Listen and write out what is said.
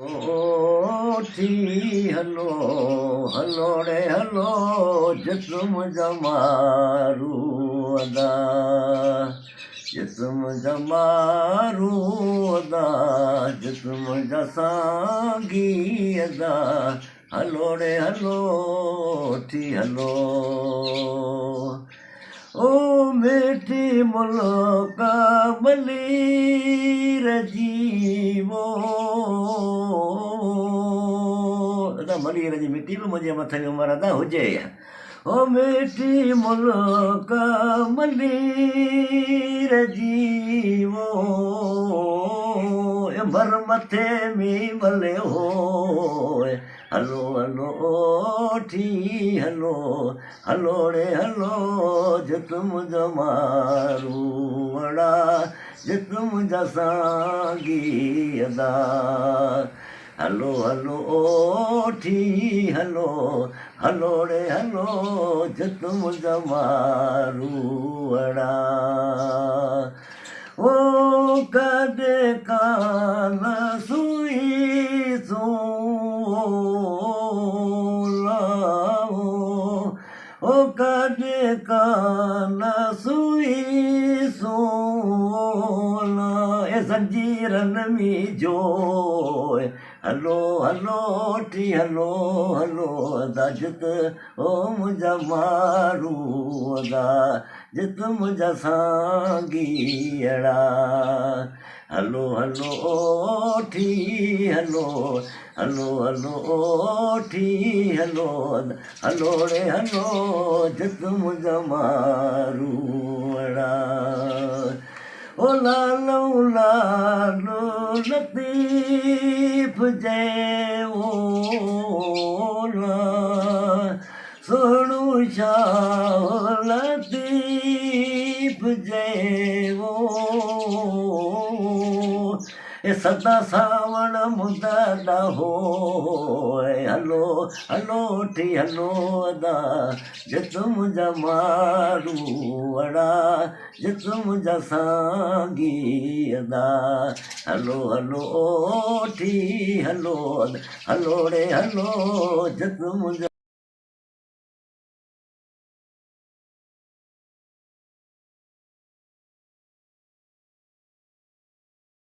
اوٺي هلو هلو ڙي هلو جت منهنجا مارو ادا جت منهنجا مارو ادا جت منهنجا سانگي ادا هلو ڙي هلو اوٺي هلو او مٺي ملڪ ملير جي وو. ادا ملير جي مٽي به منهنجي مٿي ۾ عمر ادا هجي. او مٺي ملڪ ملير جي وو. عمر مٿي ۾ ملي هو. هلو هلو اوٺي هلو هلو ڙي هلو جت منهنجو ماروئڙا جت منهنجا سانگي ادا هلو هلو اوٺي هلو هلو ڙي هلو جت منهنجا ماروئڙا او ڪڏهن ڪانه سوئي او ڪڏهن ڪانه سوئي سولا اي زنجيرن ۾ جو هلو هلو ٽي هلو هلو ادا جت او منهنجا مارو ادا جت منهنجا سانگيئڙا هلو هلو اوٺي هلو هلو هلو اوٺي هلو هلو ڙي هلو جت منهنجا ماروئڙا او لالو لالو لطيف جي اولا سهڻو شاهه لطيف جي او اي سدا سانوڻ مددا هو هلو هلو ٺي هلو ادا جت منهنجا ماروئڙا جت منهنجا سانگي ادا هلو هلو اوٺي هلو هلو ڙي هلو جت منهنجا.